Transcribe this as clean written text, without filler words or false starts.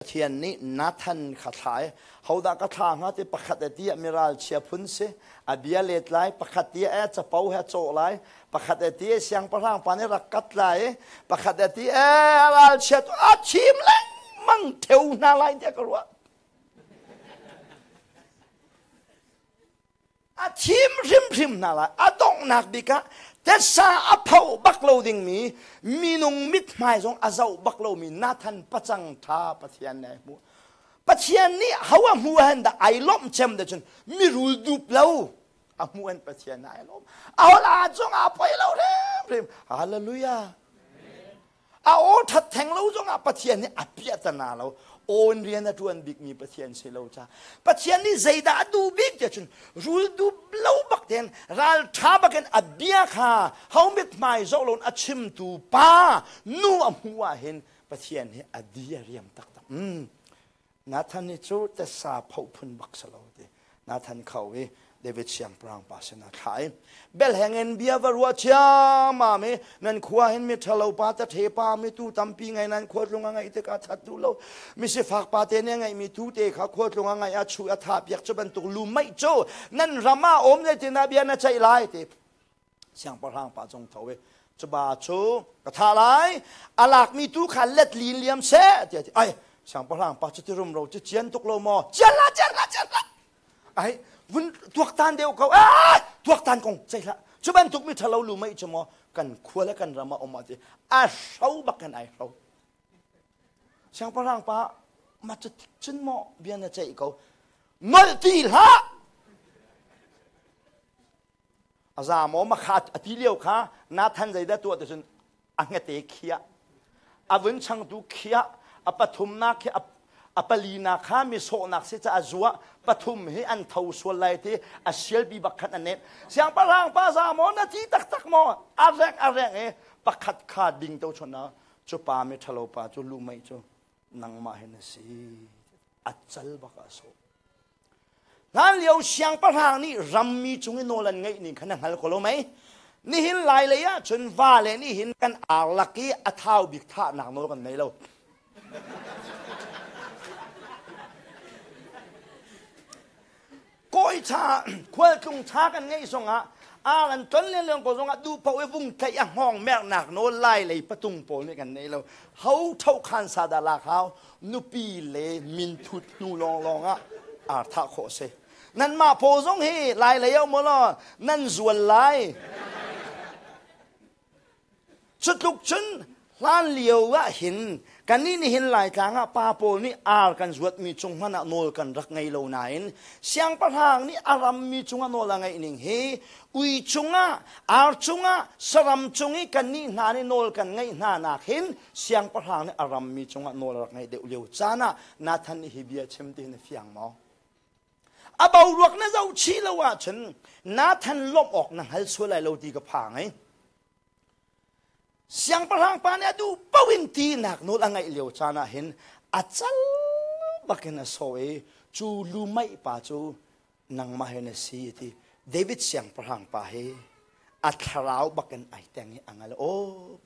Pathian nih Nathan kha thla i hodah ka thla hnga ti pakhat e ti ah miral chia phun si a bia let lai pakhat ti e capo he cawh lai pakhat e ti siangpahrang pa nih rak kat lai pakhat e ti e ral chia tu a thim lengmang theu hna lai tiah ka ruah A thim hrimhrim hna lai. A donghnak bik ah tessa a pho bak lo dingmi minung mithmai zong a zoh bak lomi Nathan pacang tha Pathian nih ai hmuh. Pathian nih ho a hmu han dah ai lawmh cem de cun mirul dup lo a hmu an Pathian ai lawm. A hola zong a poi lo hrimhrim. Hallelujah. A aw ṭhat theng lo zongah Pathian nih a piahtana lo. Awn rian a ṭuan bikmi Pathian si lo ca. Pathian nih zeidah a duh bik tiah cun rul dup lo bak tein ral ṭha bakin a bia kha ho mithmai zoh loin a chimtu pa nu a hmuh ah hin Pathian hi a di a riam taktak. Mm. Nathan hi cu tessa phoh phun bak si lo ti. Nathan kho i David siangpahrang pa sin a thlah i belheng in bia va ruah ciammam i nan khua hin mi ṭhalo pa tathe pa mi tu tampi ngei nan khua tlung a ngeih tikah that duh lo mi sifak pa te nih a ngeihmi tu te kha khua tlung a ngeih ah chu a thah piak cu bantuk lu meih cu nan ram ah um zeitindah bia na ceih lai ti Siangpahrang pa cung tho i cuba cu ka thah lai a lakmi tu kha let lin liam seh tiah ti ai siangpahrang pa cu ti rumro cu cian tuk lo maw cian la cian la cian la ai vun tuaktan deuh ko ai tuaktan kong cei hlah cu bantuk mi ṭhalo lu mei cu maw kan khua le kan ram ah um ah ti a hro bak kan ai hro siangpahrang pa ma cu cun maw bia na ceih ko nolh ti hlah A za maw makha a ti lio kha Nathan zeidah tuah ti cun a hngete khiah a vun changtu khiah a pathumnak khi a palinak kha mi sawhnak si caah zuah pathum hi an tho sual lai ti a sialpi bak khan an nen siangpahrang pa za maw na ti taktak maw a reng a reng i pakhat kha ding to chon na cu pa mi ṭhalo pa cu lu mei cu nangmah hin a si a cal bak a sawh Hlanlio siangpahrang nih rammi cung i nawl an ngeih ning kha na hngal ko lo mei? Nihin lai lei ah cun va le nihin kan ar lak i a thau bik thahnak nawl kan ngei lo. Kawi ṭha khualtlung ṭha kan ngeih zongah ar an ton len leng ko zongah duh paoh i vung tlaih a hngawng merhnak nawl lai lei patung pawl nih kan nei lo. Ho tho khan sa dah lak hau? Nupi le minthut hnu lawnglawng ah ar thah khawh si. Nanmah paw zong hi lai lei um law nan zual lai. Cutluk cun hlan lio ah hin kannih nihin Laitlang ah pa pawl nih ar kan zuatmi cung hmanh ah nawl kan rak ngei lo nain siangpahrang nih a rammi cungah nawl a ngeih ning hi ui cungah ar cungah saram cung i kannih hna nih nawl kan ngeih hna nak hin siangpahrang nih a rammi cungah nawl a rak ngeih deuh lio caan ah Nathan nih hi bia chim ti hin a fiang maw? A boruak na zoh chih lo ahcun Nathan lawmh awk na hngal sual lai lo ti ka phang ai. Siangpahrang pa nih a duh paoh in tinak nawl a ngeih lio caan ah hin a cal bakin a sawh i cu lumeih pa cu nangmah hi na si a ti. David siangpahrang pa hi a thlarau bakin ai teng i a ngal aw.